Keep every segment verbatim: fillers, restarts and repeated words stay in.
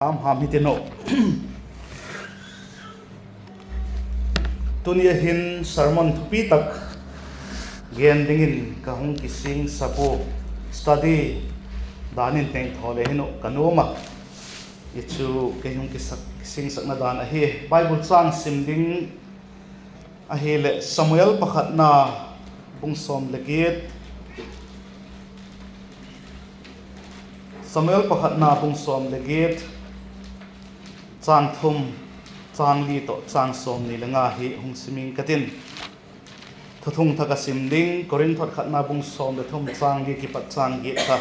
ham ham hitin uh. Tuni a hin sermon thupi tak gen dingin ka hung kisingsa pua, study dan in tengthaw le hin uh ka nuam a. I chu kei hung kisak, kisingsakna dan ahi. Bible châng sim ding ahileh Samuel pakhatna bung sawm le giat, Samuel pakhatna bung sawm le giat, châng thum, châng li tawh châng sawmni le nga hi hung sim ing ka tin. Thuthung thak a sim ding Korinth hot khatna bung sawm le thum châng li kipat châng giat kha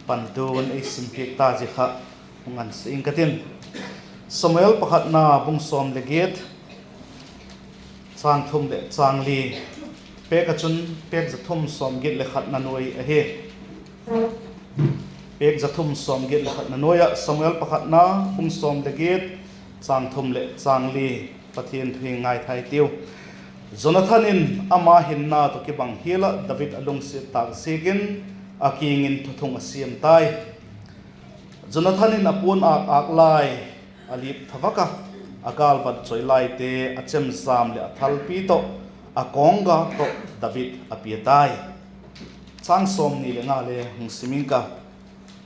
pantu'n ei sim piak ta zia kha hung ngansia ing ka tin. Samuel pakhatna bung sawm le giat, châng thum leh châng li, pêk ah chun pêk za thum sawm giat leh khatna nuai ahi. Pêk za thum sawm giat leh khatna nuai ah Samuel pakhatna bung sawm le giat, châng thum leh châng li, Pathian thu hi ngaithai tiu. Jonathan in ama hinna tawh kibang hial ah David a lungsiat tâk ziakin a kiang in thuthung a siam tai. Jonathan in a puan âk âk lai a lip thavak a, a gâlvan chawi laite a chemjam leh a thalpi tawh, a kawnggâk tawh David a pia tai. Châng sawmni le nga le hung sim ing ka.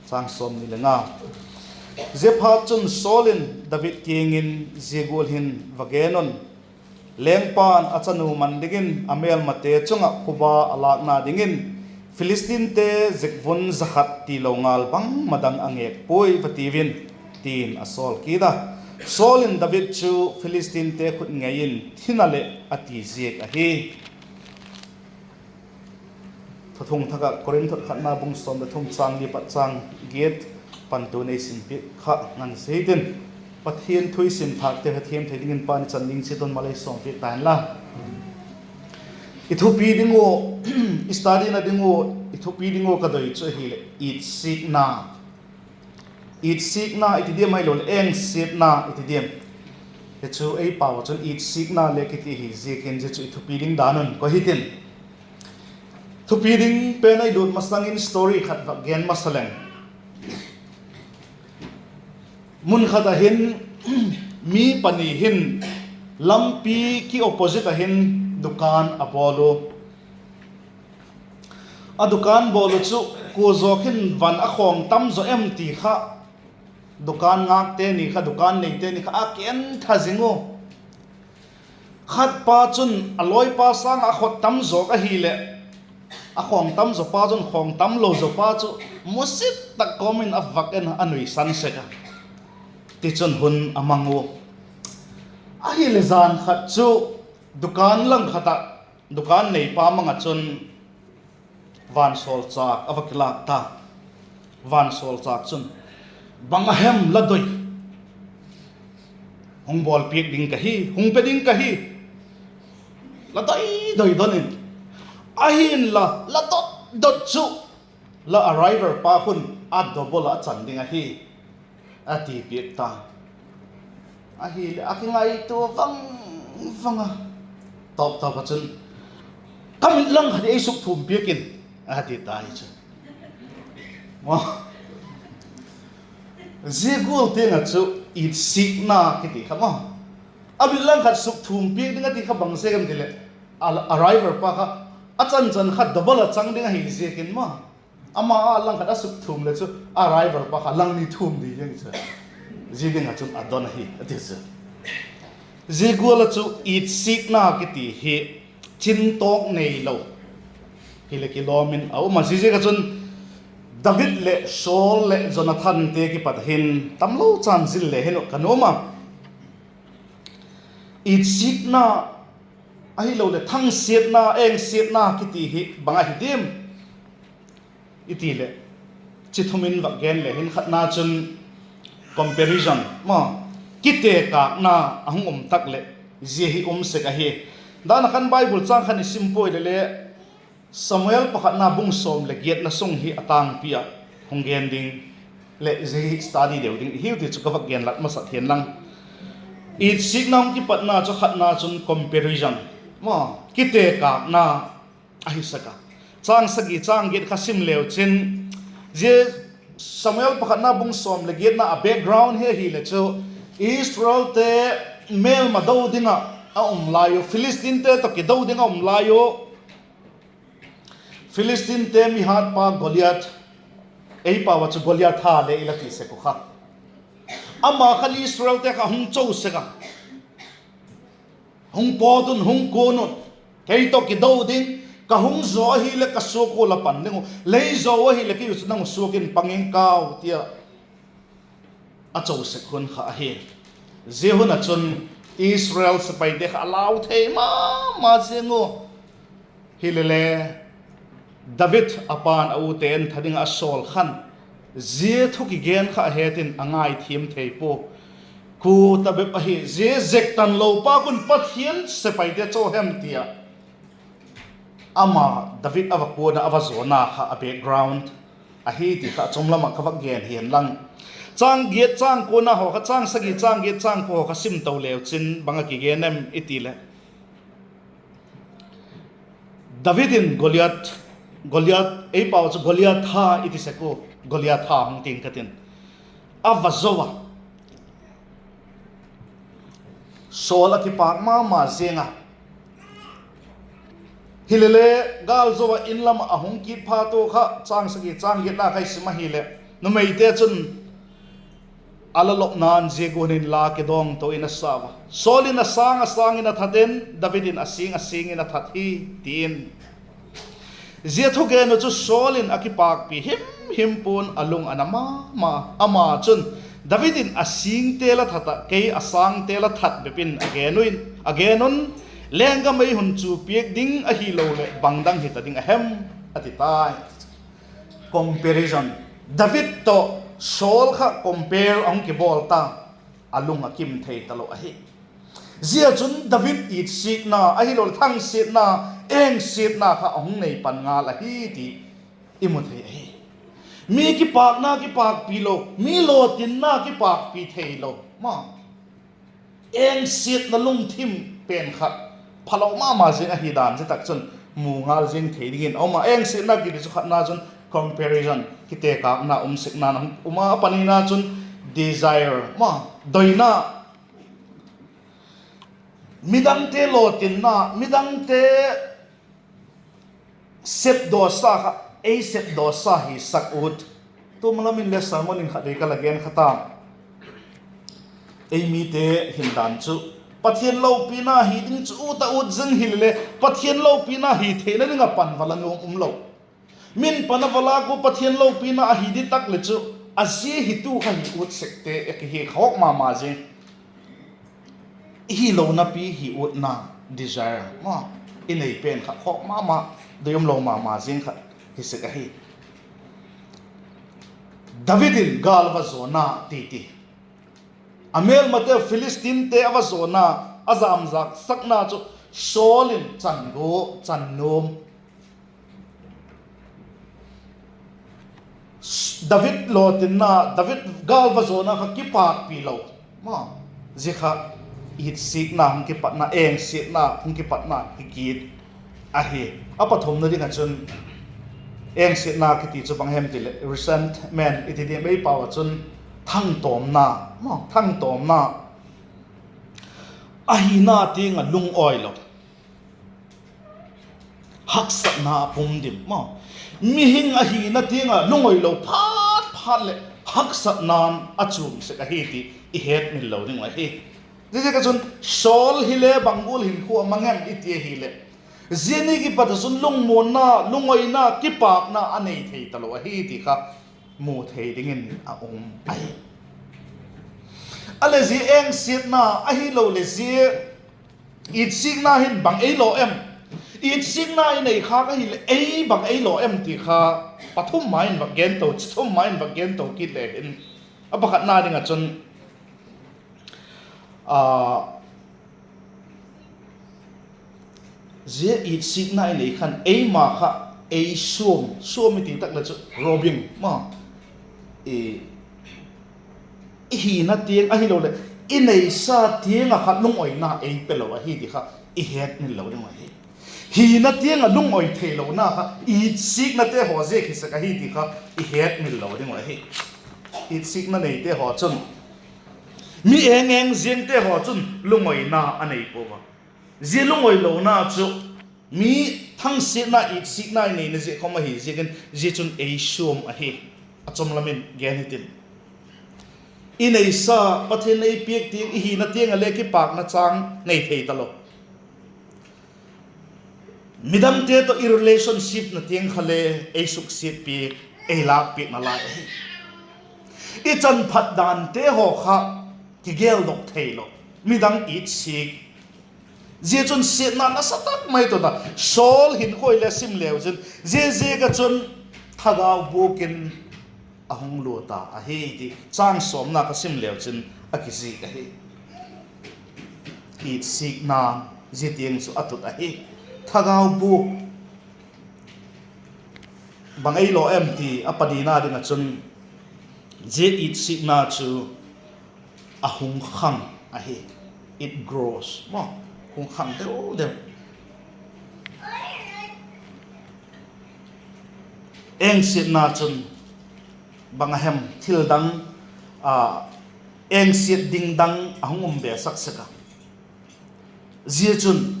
Châng sawmni le nga. Ziaphatchun Saul in David kiang in, Zia gual hin va gen un: ‘Lengpa'n a chanu man dingin a mêlmate chung ah phuba a lâkna dingin Philistinte zekvun za khat tilo ngal bangma dang a ngêk puai va tiu in,’ ti'n a sawl kit a. Saul in David chu Philistinte khut ngei in thin a leh a ti ziak ahi. Thuthung thak ah Korinth hot khatna bung sawm le thum châng li pat châng giat pantu'n ei sim piak kha ngansia hitin, Pathian thu i sim thâkte hetthiam thei dingin Pa'n i chan ding chiat un mal ei sawm piak ta hen la. I thupi ding ua, i studyna ding ua, i thupi ding ua ka doi chu ahileh itsikna. Itsikna i ti diam ahiloleh engsiatna i ti diam? Hi chu ei pau ah chun itsikna le kiti hi ziakin zia chu i thupi ding dan un koi hitin. Thupi ding pen a i lut masang in story khat vak gen masa leng. Mun khat ah hin mi pani hin lampi ki opposite ah hin dukan a bawl u. A dukan bawl u chu kua zawk hin van a khawng tam zaw em ti kha dukan ngâkte ni kha, dukan neite ni kha a kentha zing u. Khatpa chun a lawipa sâng ah a khawng tam zawk ahileh, a khawng tam zawpa chun khawng tam lo zawpa chu musit tak kawm in a vak en a, a nuisan sek a. Tichun hun a mang u. Ahileh zan khat chu dukan lang khat ah dukan neipa mang ah chun vansawlchâk a va kilâk ta. Vansawlchâk chun, Bang a hem la doi? Hung bawlpiak ding ka hi, hung pe ding ka hi. La doi doi don in. Ahinla la dot dot chu la arrivalpa khun a double ah a chan ding ahi, a ti piak ta. Ahileh a kingaitua vang vang a, tawp tawp ah chun, Ka mit lang khat ei sukthum piak in, a ti ta hi chu. Zia gual tiang ah chu itsikna kiti kha maw, a mit lang khat sukthum piak ding a ti kha bang ziak em ti leh, a arrivalpa kha a chan chan kha double ah chang ding ahi ziakin maw, ama a lang khat a sukthum leh chu a arrivalpa kha lang ni thum di ziang chu, zia ding ah chun a don ahi a ti chu. Zia gual ah chu itsikna kiti hi chintawk neilo hileh kilawm in a um a. Ziaziak ah chun David leh Saul leh Jonathante kipat hin tamlo chan zil le hin uh ka nuam a. Itsikna ahiloleh thangsiatna, engsiatna kiti hi bang ahi diam i ti leh, chi thum in vak gen le hin khatna chun comparison maw, kitekâkna a hung um tak leh zia hi um sek ahi. Dan ah khan Bible châng khan i sim puai le le, Samuel pakhatna bung sawm leh giatna sung hi a tângpi ah hung gen ding leh zia hi study deu ding i hiu ti chu ka vak genlat masat hian lang. Itsikna hung kipatna chu khatna chun comparison maw, kitekâkna ahi sek a. Châng sagi châng giat kha sim leu chin, zia Samuel pakhatna bung sawm leh giatna a background hi ahile chu, Israelte mêlma do ding ah a um lai u, Philistinte tawh kido ding a um lai u. Philistinte mihatpa Goliath, ei pau ah chu Goliatha le i la ti sek uh kha, ama khan Israelte kha hung cho sek a, hung pawt un, hung kuan un, kei tawh kido ding, ka hung zaw ahileh ka suak ua la pan ding uh, lei zaw ahileh kei uh chu nang uh suak in pang ing kau, tia a cho sek hun kha ahi. Zia hun ah chun Israel sepaite kha a lau thei ma ma ziang u. Hilele, David a pa'n a ute entha ding ah a sawl khan, zia thu kigen kha a het in a ngaithiam thei pua. Kua ta bep ahi zia zektan lo pa khun Pathian sepaite cho hem tia ama David a va kuan a, a va zawna kha a background ahi ti kha a chunglam ah ka va gen hi'n lang. Châng giat châng kuana haw kha, châng sagi châng giat châng kua haw kha sim to leu chin bang a kigen em i ti leh, David in Goliath, Goliath, ei pau chu Goliatha i ti sek u, Goliatha hung ting ka tin, a va zo a. Saul a kipâk ma ma ziang a. Hilele, gâl zo ah in lam ah a hung kit phat ua kha, châng sagi châng giatna kha i sim ahileh, numeite chun a la lopna'n zia guan in la kidawng to in a sa ua. Saul in a sâng a sâng in a that in, David in a sîng a sîng in a that hi, ti in. Zia thugen uh chu Saul in a kipâkpi him him pua'n a lung a na ma ma. Ama chun, David in a sîngte la that ah, kei a sângte la that bep in a gen un, a gen un, lenggam ei hun chu piak ding ahiloleh bang dang hita ding a hem, a ti tai. Comparison. David tawh Saul kha compare a hung kibawl ta, a lung a kim thei talo ahi. Zia chun David itsikna ahiloleh thangsiatna, engsiatna kha a hung nei pan ngal ahi ti i mu thei ahi. Mi kipâkna kipâkpi lo, mi lawtinna kipâkpi thei lo ma, engsiatna lungthim pen khat phalo ma ma zing ahi dan zia tak chun mu ngal zing thei dingin a um a. Engsiatna kiti chu khatna chun comparison, kitekâkna um sekna a um a, a panina chun desire ma, doina, midangte lawtinna, midangte sepdawsa kha ei sepdawsa hisak ut. Tu ma lam in le sermon in khat vei ka la gen kha ta. Ei mite hindan chu Pathian lopina hi ding chu ut a ut zing hilele, Pathian lopina hi theina ding ah pan va la nuam um lo. Min pan a va lâk ua Pathian lopina ahi di tak leh chu, a zia hitu kha hi ut sekte a kihi khawk ma ma zing. I hilona pi hi utna, desire ma, i nei pen kha khawk ma ma, doi um lo ma ma zing kha hi sek ahi. David in gâl a va zawna ti ti, a mêlmate Philistinte a va zawna, a zamzâk sakna chu Saul in chan gua, chan nuam. David lawtinna, David gâl va zawna kha kipâkpi lo ma, zia kha itsikna hung kipatna, engsiatna hung kipatna hi kit ahi. A pathumna ding ah chun, engsiatna kiti chu bang hem ti leh resentment i ti diam, ei pau ah chun thangtawmna, thangtawmna. Ahina tiang ah lungawi lo, haksatna a pum dim ma, mihing ahina tiang ah lungawi lo phat phat leh haksatna'n a chuam sek ahi ti i hetmil lo ding uh ahi. Ziaziak ah chun Saul hile bang gual hinkhua a mang em i ti ahileh, zia ni kipat ah chun lungmuanna, lungawina, kipâkna a nei thei talo ahi ti kha mu thei dingin a um ahi. A leh zia engsiatna ahiloleh zia itsikna hin bang ei law em? Itsikna i nei khâk ahileh ei bang ei law em ti kha pathum ma in vak gen to, chi thum ma in vak gen to kit le hin, a pakhatna ding ah chun, a, zia itsikna i nei khan eima kha ei suam, suam i ti tak leh chu robbing ma, i, i hina tiang ahiloleh i neisa tiang ah kha lungawina ei pe lo ahi ti kha i hetmil lo ding uh ahi. Hina tiang ah lungawi theilona kha itsiknate haw ziak hi sek ahi ti kha i hetmil lo ding uh ahi. Itsikna neite haw chun, mi eng eng ziangte haw chun lungawina a nei pua a. Zia lungawilona chu mi thangsiatna, itsikna i neina ziak khawm ahi ziakin zia chun ei suam ahi. A chawm lam in gen hitin, i neisa, Pathian ei piak tiang, i hina tiang ah le kipâkna chang nei thei talo. Midangte tawh i relationshipna tiang kha le ei suksiat piak, ei lâk piakna lai ahi. I chanphat dante haw kha kigeldok theilo, midang itsik. Zia chun siatna nasa tak mai tawh ta. Saul hinkhua le sim leu chin, zia ziak ah chun thagau bûk in a hung lua ta ahi ti châng sawmna ka sim leu chin a kizik ahi. Itsikna zia tiang chu a tut ahi. Thagau bûk bang ei law em ti a panina ding ah chun, zia itsikna chu a hung khang ahi. It grows, maw, hung khang deu deu. Engsiatna chun bang a hem, thil dang, a, engsiat ding dang a hung um be sak sek a. Zia chun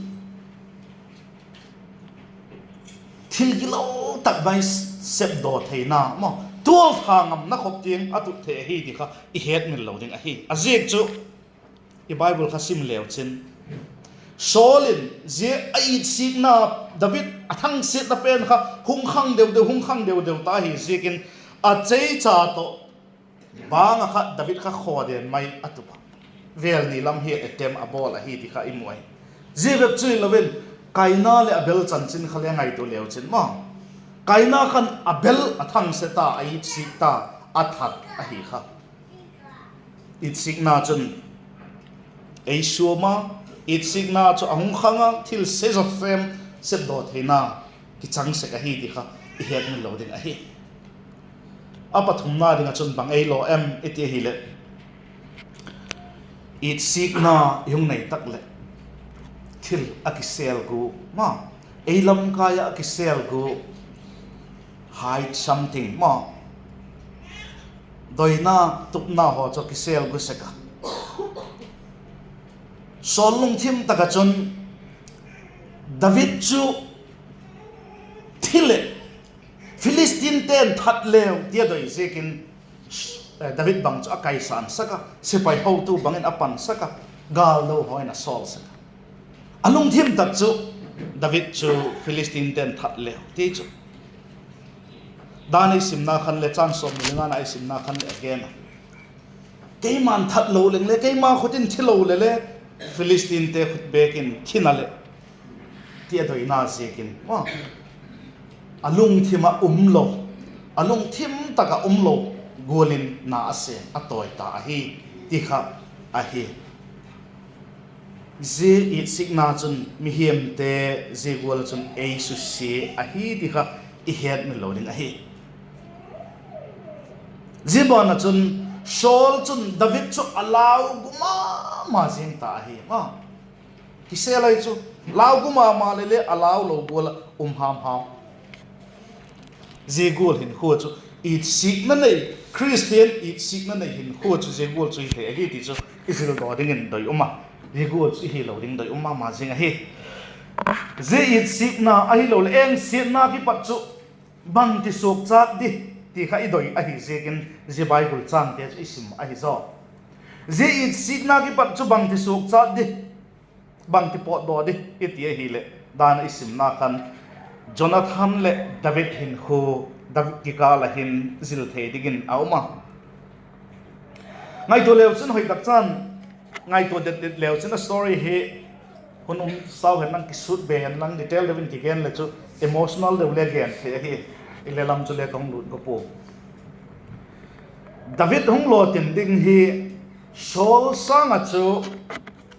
thil gilo tak mai sepdaw theina maw, tualtha ngamna khop tiang a tut thei ahi ti kha i hetmil lo ding ahi. A ziak chu i Bible kha sim leu chin, Saul in zia a itsikna, David a thangsiatna pen kha hung khang deu deu, hung khang deu deu ta ahi ziakin a cheicha tawh bang ah kha David kha khawden mai a tup a, vêl ni lam hi attempt a bawl ahi ti kha i mu ahi. Zia bep chu hilo in, Kaina leh Abel chanchin kha le ngaitua leu chin maw, Kaina khan Abel a thangsia ta, a itsik ta, a that ahi kha. Itsikna chun ei suam a, itsikna chu a hung khang a, thil se zaw sem, sepdaw theina kichang sek ahi ti kha i hetmil lo ding ahi. A pathumna ding ah chun bang ei law em i ti ahileh, itsikna i hung nei tak leh thil a kisêl gu maw, ei lamkai ah a kisêl gu, hide something maw, doina tupna haw chu a kisêl gu sek a. Saul lungthim tak ah chun David chu thi leh Philistinte'n that leu ti a doi ziakin, eh, David bang chu a kaisan sak a, sepai hotu bang in a pansak a, gâldo haw in a sawl sek a. A lungthim tak chu David chu Philistinte'n that leu ti chu, dan ei simna khan leh, chang sawmni le ngana ei simna khan leh a gen a, keima'n that lo leng le, keima khut in thi lo leh le, Philistinte khut bêk in thi na leh, ti a doina ziakin, a lungthim ah um lo, a lungthim tak ah um lo gual in na a sêm a tawi ta ahi, ti kha ahi. Zia itsikna chun mihiamte zia gual ah chun ei susia ahi ti kha i hetmil lo ding ahi. Zia ban ah chun Saul chun David chu a lau gu ma ma zing ta ahi. Kisêl ahi chu, lau gu ma ma leh le a lau lo gual ah um ham ham. Zia gual hinkhua chu itsikna nei, Khristian itsikna nei hinkhua chu zia gual chu hi thei ahi ti chu i zildaw dingin doi um a, zia gual chu i hilo ding doi um ma ma zing ahi. Zia itsikna ahiloleh engsiatna kipat chu bangti suakchâk di ti kha i doi ahi ziakin zia Bible chângte chu i sim ahi zaw. Zia itsikna kipat chu bangti suakchâk di, bangti pawtdaw di i ti ahileh, dan ah i simna khan Jonathan leh David hinkhua, David kikâl ah hin zil thei dingin a um a. Ngaitua leu chun hoi tak chan, ngaitua det det leu chun a story hi hun um sau hen lang, kisut be hen lang, detail deu in kigen leh chu emotional deu le gen thei ahi. I le lam chu le ka hung lût ka pua. David hung lawtin ding hi Saul sâng ah chu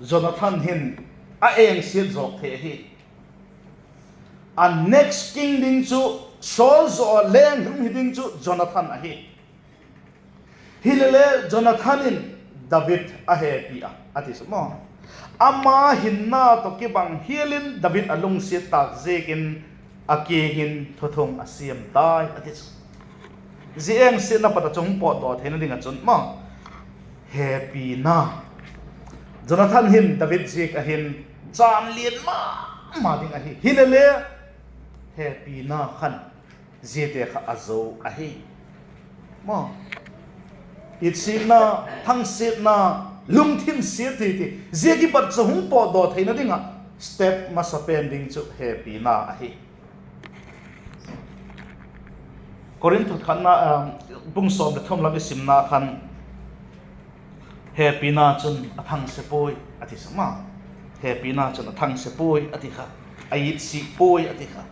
Jonathan hin a engsiat zawk thei ahi. A next king ding chu, Saul zaw a leng hung hi ding chu Jonathan ahi. Hilele Jonathan in David a hepi a, a ti chu maw. Ama hinna tawh kibang hial in David a lungsiat tâk ziakin a kiang in thuthung a siam tai, a ti chu. Zia engsiatna pat ah chu hung pawtdaw theina ding ah chun maw, hepina. Jonathan hin David ziak ah hin chân lian ma ma ding ahi. Hilele, hepina khan ziate kha a zo ahi. Maw, itsikna, thangsiatna, lungthim siat ti ti, zia kipat chu hung pawtdaw theina ding ah step masa pen ding chu hepina ahi. Korinth khatna, um, bung sawm leh thum lam i simna khan, hepina chun a thangse puai a ti sa ma. Hepina chun a thangse puai a ti kha. A itsik puai a ti kha.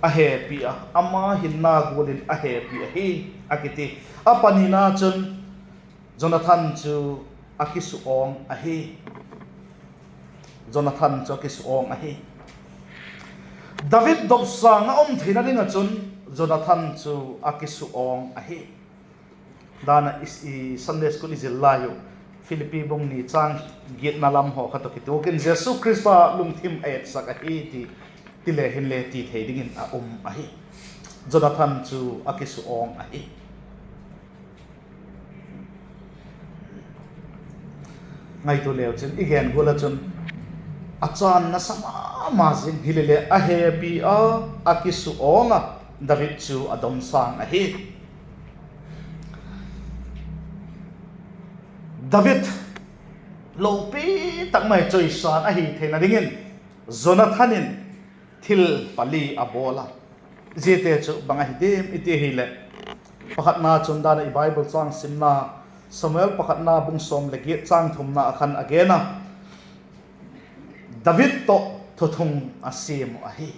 A hepi a, ama hinna gual in a hepi ahi, a kiti. A panina chun Jonathan chu a kisu awng ahi. Jonathan chu a kisu awng ahi. David dopsâng a um theina ding ah chun Jonathan chu a kisu awng ahi. Dan ah i, i Sunday school i zil lai uh, Philippi bung ni châng giatna lam haw kha tawh kituak in Jesu Khrista lungthim a etsak ahi ti, ti le hinle ti thei dingin a um ahi. Jonathan chu a kisu awng ahi. Ngaitua leu chin i gen gual ah chun, a chân nasa ma ma zing hilele a hepi a, a kisu awng a, David chu a domsâng ahi. David lopi tak mai chawisan ahi theina dingin Jonathan in thil pali a bawl a. Ziate chu bang ahi diam i ti ahileh, pakhatna chun dan ah i Bible châng simna, Samuel pakhatna bung sawm leh giat châng thumna ah khan a gen a, David tawh thuthung a siam uh ahi.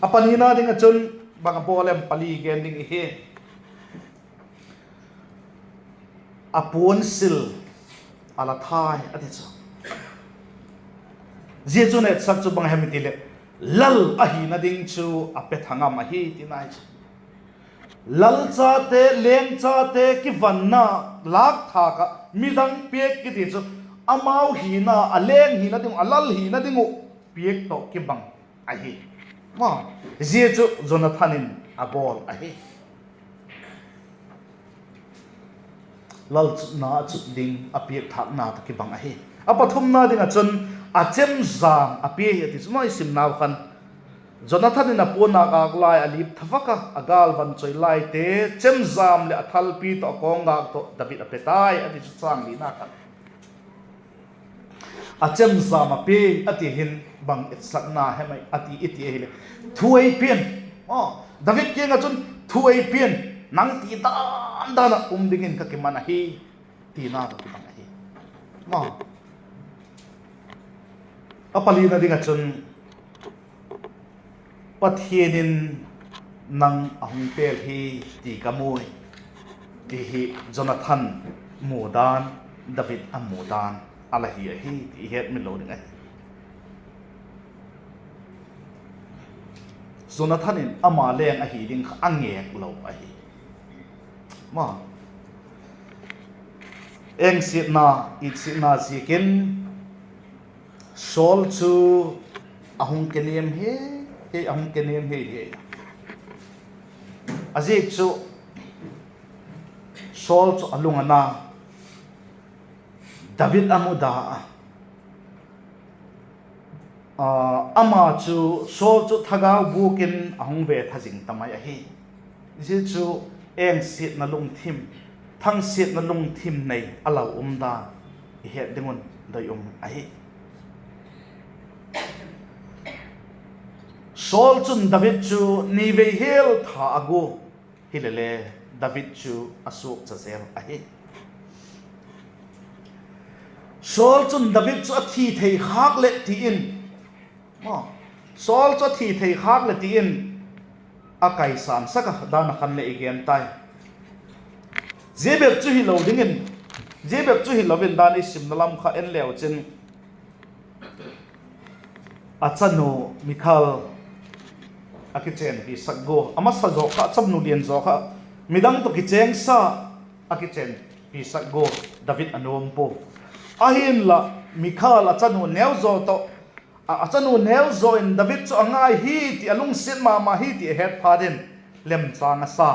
A panina ding ah chun bang a bawl em, pali gen ding i hi. A puan sil a la thai a ti chu. Zia chu etsak chu bang hem i ti leh, lal ahina ding chu a pe thangam ahi tina chu. Lalchate, lengchate kivanna lâk thâk ah midang piak kiti chu amau hina, a leng hina ding uh, a lal hina ding uh piak tawh kibang ahi. Zia chu Jonathan in a bawl ahi. Lalchutna a chut ding a piak thâkna tawh kibang ahi. A pathumna ding ah chun a chemjam a pia hi a ti chu maw i simnau khan. Jonathan in a puan a gâk lai a lip thavak a, a gâl van chawi laite chemjam leh a thalpi tawh a kawng gâk tawh David a pe tai a ti chu châng lina khan. A chemjam a pia a ti hin bang etsakna hem a ti i ti ahileh, thu ei pia'n. David kiang ah chun, thu ei pia'n, nang ti dan dan ah um dingin ka kiman ahi, tina tawh kibang ahi. A palina ding ah chun, Pathian in nang a hung pêl hi ti ka mu, ti hi Jonathan mu dan, David a mu dan a la hi ahi ti i hetmil lo ding ahi. Jonathan in ama leng ahi ding kha a ngêk lo ahi. Engsiatna, itsikna ziakin Saul chu a hung keniam hi, hi a hung keniam hi hi. A ziak chu Saul chu a lung a na, David a mu da a. Ama chu Saul chu thagau bûk in a hung ve tha zing ta mai ahi. Zia chu engsiatna lungthim, thangsiatna lungthim nei a lau um dan i het ding un doi um ahi. Saul chun David chu ni vei hial tha a gua, hilele David chu a suakcha zel ahi. Saul chun David chu a thi thei khâk leh ti in, Saul chu a thi thei khâk leh ti in a kaisansak a, dan a khan leh i gen tai. Zia bep chu hilo dingin, zia bep chu hilo in dan i simna lam kha en leu chin, a chanu Mikhal a kichenpisak gua, a masa zaw kha, a chanu lian zaw kha midang tawh kichêngsa a kichenpisak gua, David a nuam pua. Ahinla, Mikhal a chanu neu zaw tawh, a, a chanu neu zaw in David chu a ngai hi ti, a lungsiat ma ma hi ti a het phat in lemchâng a sa.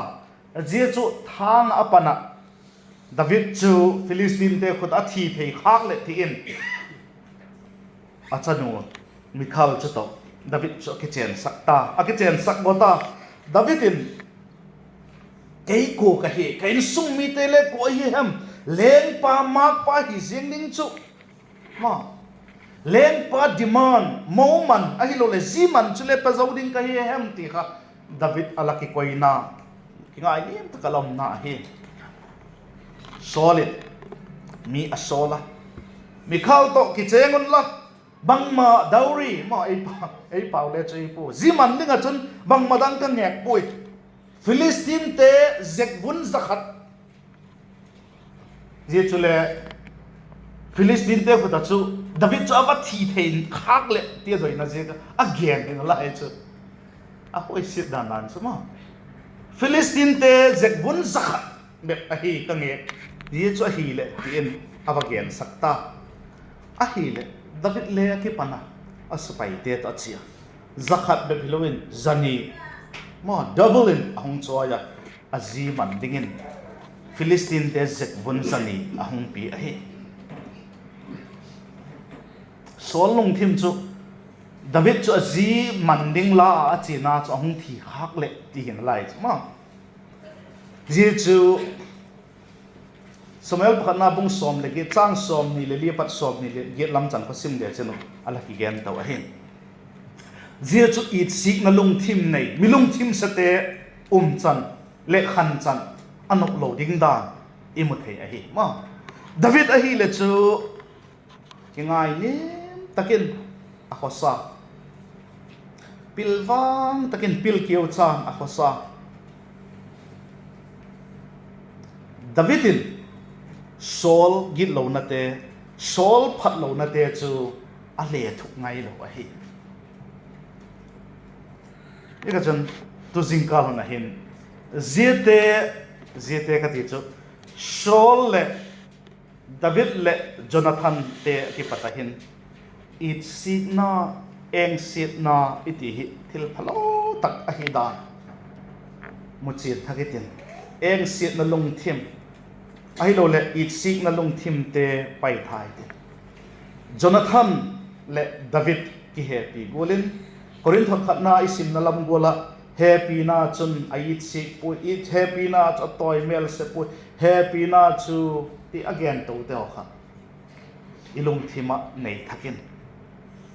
Zia chu thâng ah a pan ah, David chu Philistinte khut ah a thi thei khâk leh ti in, a chanu Mikhal chu tawh David chu a kichênsak ta, a kichênsak baw ta. David in, Kei kua ka hi, ka insung mite le kua ahi hem? Lengpa, mâkpa hi ziang ding chu, ma, lengpa demand, mo man ahiloleh zi man chu le pe zo ding ka hi hem ti kha David a la kikoina, kingainiam tak a la umna ahi. Saul in mi a sawl a, Mikhal tawh kichêng unla, bangma dowry, ma, ei pa, ei pau le chu ei pua, zi man ding ah chun bangma dang ka ngêk puai. Philistinte zekvun za khat. Zia chule Philistinte khut ah chu David chu a va thi thei khâk leh ti a doina ziak a a gen ding a lai chu, a huaisiat dan dan chu ma, Philistinte zekvun za khat bep ahi ka ngêk, zia chu ahileh ti in a va gensak ta. Ahileh David le a kipan a, a sepaite tawh a chia, za khat bep hilo in za ni, ma, double in a hung chawi a, a zi man dingin Philistinte zekvun za ni a hung pia ahi. Saul lungthim chu David chu a zi man ding la a a chiana chu a hung thi khâk leh ti hin a lai chu ma. Zia chu Samuel pakhatna bung sawm leh giat, châng sawmni leh li apat sawmni leh giat lam chan kha sim le chin u a la kigen to ahi. Zia chu itsikna lungthim nei, mi lungthim sate umchan leh khanchan a nop lo ding dan i mu thei ahi ma. David ahileh chu kingainiam tak in a khawsa, pilvang tak in pilkiu chan a khawsa. David in Saul gitlonate, Saul phatlonate chu a lethuk ngailo ahi. Zia ka chun tu zingkal hun a hin, ziate, ziate ka ti chu, Saul leh David leh Jonathante a kipat a hin itsikna, engsiatna i ti hi thil phalo tak ahi dan muchian thak i tin, engsiatna lungthim ahiloleh itsikna lungthimte paithai tin, Jonathan leh David kihepi gual in, Korinth hot khatna i simna lam gual ah, hepina chun a itsik puai, i hepina chu a tawi mêl se puai, hepina chu ti a gen tote haw kha i lungthim ah nei thak in,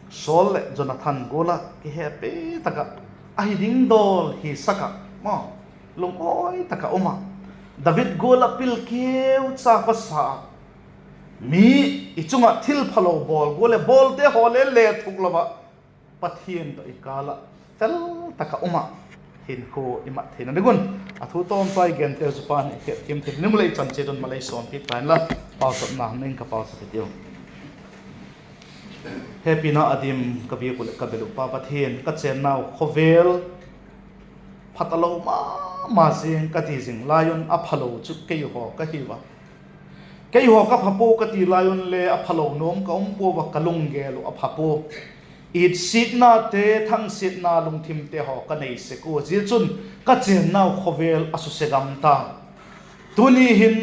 Saul leh Jonathan gual ah kihepi tak ah, ahi ding dawl hisak ah, ma, lungawi tak ah um ah, David gual ah pilkiu cha khawsa ah, mi i chung ah thil phalo bawl gual leh bawlte haw le lethuk lo ah, Pathian tawh i kâl ah fel tak ah um ah, hinkhua i mat theina ding un, a thu tawmchai gente chu pan i hethiam thei ding un lei chan chiat un malei sawmpiak ta inla, pauchapna hung ning ka pauchap i tiu. Hepina a dim ka biak uh leh ka bel uh Pa Pathian, ka chênnau khawvel pha talo ma ma zing ka ti zing lai un a phalo chu keihaw ka hiu a. Keihaw ka pha pua ka ti lai un le a phalo nuam ka um pua a, ka lunggel uh a pha pua. Itsiknate, thangsiatna lungthimte haw ka nei sek ua, zia chun ka chênnau khawvel a suse gam ta. Tuni hin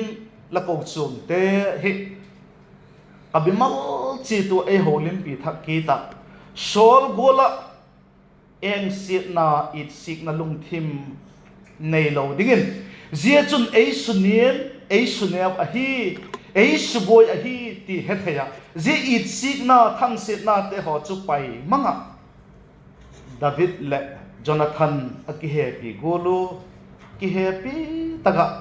la kochuamte hi ka bimal chiat ua ei holimpi thak kit ah, Saul gual ah engsiatna, itsikna lungthim neilo dingin, zia chun ei suniam, ei suneu ahi, ei subuai ahi ti hethei ah, zia itsikna, thangsiatnate haw chu pai mang ah, David leh Jonathan a kihepi gual u, kihepi tak ah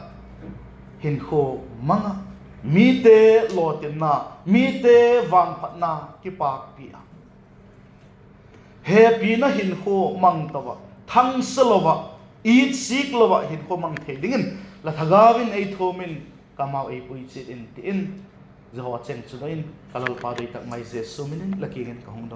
hinkhua mang ah, mite lawtinna, mite vangphatna kipakpi ah, hepina hinkhua mang to ah, thangsia lo ah, itsik lo ah hinkhua mang thei dingin la thagau in ei thuam in, kamau ei pui chiat in ti in, zia haw cheng chu doi in ka Lalpa doi tak mai Jesu min in la kiang in ka hung